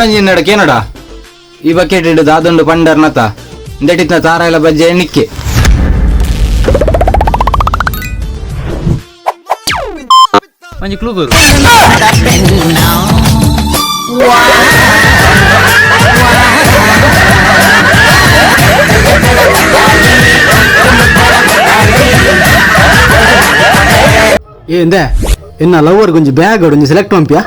ಯಾನೊಂಜಿ ನಡ ಕೇನಡ ಈ ಬಕೆಟ್ ಇಡು ದಾದೊಂಡು ಪಂಡರ್ನತ ಇಂದೆಟಿತ್ನ ತಾರಾಯಿಲ ಬಜ್ಜೆ ಎಣ್ಣಿಕ್ಕೆ ಒಂಜಿ ಕ್ಲೂ ಗುರು. ಏಂದೆ ಎನ್ನ ಲವರ್ ಒಂಜಿ ಬ್ಯಾಗ್ ಒಂಜಿ ಸೆಲೆಕ್ಟ್ ಮನ್ಪಿಯಾ?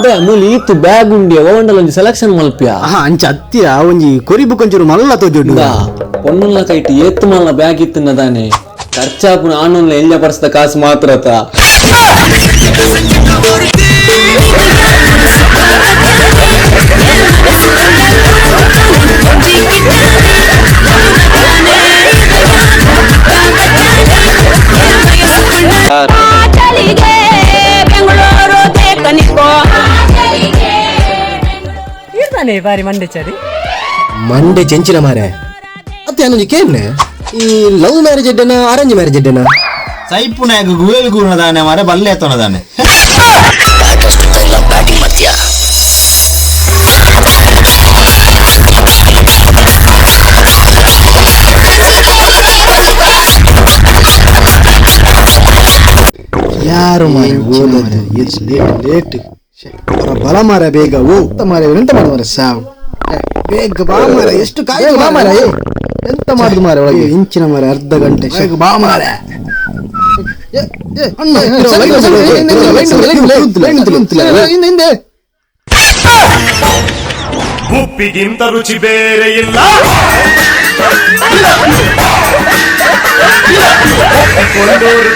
ಬೇ ಮೂಲಿ ಇತ್ತು ಬ್ಯಾಗ್ ಉಂಡಿಯ ಓಂಡಲ ಒಂಜಿ ಸೆಲೆಕ್ಷನ್ ಮಲ್ಪಿಯ. ಆಹಾ, ಅಂಚ ಅತ್ತಿಯ ಒಂಜಿ ಕೊರಿ ಬುಕ್ ಒಂಚೂರು ಮಲ್ಲ ತೋಜುಂಡು. ಪೊಣ್ಣುಲ್ಲ ಕೈಟ್ ಏತ್ ಮಲ್ಲ ಬ್ಯಾಗ್ ಇತ್ತನ್ನ ತಾನೆ ಖರ್ಚಾಪುನ ಆನೊನ್ಲ ಎಲ್ಯ ಪರ್ಸ್ದ ಕಾಸು ಮಾತ್ರ ತಾ. ಚಳಿಗೆ ಬೆಂಗಳೂರು ದೇಕನಿಕೋ. ಇರ್ತಾನೆ ಬಾರಿ ಮಂಡೆ ಚರಿ. ಮಂಡೆ ಚೆಂಚಿನ ಮಾರೆ ಅತ್ತೆ ಅನ್ನೊಂಜಿ ಕೇನ್ನೆ, ಈ ಲವ್ ಮ್ಯಾರೇಜ್ ಎಡ್ಡೆನ ಅರೇಂಜ್ ಮ್ಯಾರೇಜ್ ಎಡ್ಡೆನ? ಸೈಪುನಾಗ ಗುವೇಲ್ ಗೂರ್ಣದಾನೆ ಮಾರೆ ಬಲ್ಲೆ ಎತ್ತೊಣದಾನೆ. ಯಾರು ಮಾರೆ ಓದೋದು ಲೇಟ್ ಲೇಟ್ ಬಲ ಮಾರ ಬೇಗ ಓ ಮಾರೆ, ಎಂತ ಮಾಡ ಮಾರೆ ಸಾವು, ಬೇಗ ಬಾ ಮಾರೆ, ಎಷ್ಟು ಕಾಯಿ ಬಾ ಮಾರೆ, ಎಂತ ಮಾಡುದು ಮಾರೆ ಒಳಗೆ ಇಂಚಿನ ಮಾರೆ ಅರ್ಧ ಗಂಟೆ ಬೇಗ ಬಾ ಮಾರೆ. ಹಿಂದೆ. ಉಪ್ಪಿಗಿಂತ ರುಚಿ ಬೇರೆ ಇಲ್ಲ. ಒಪ್ಪಿಕೊಂಡೋರು.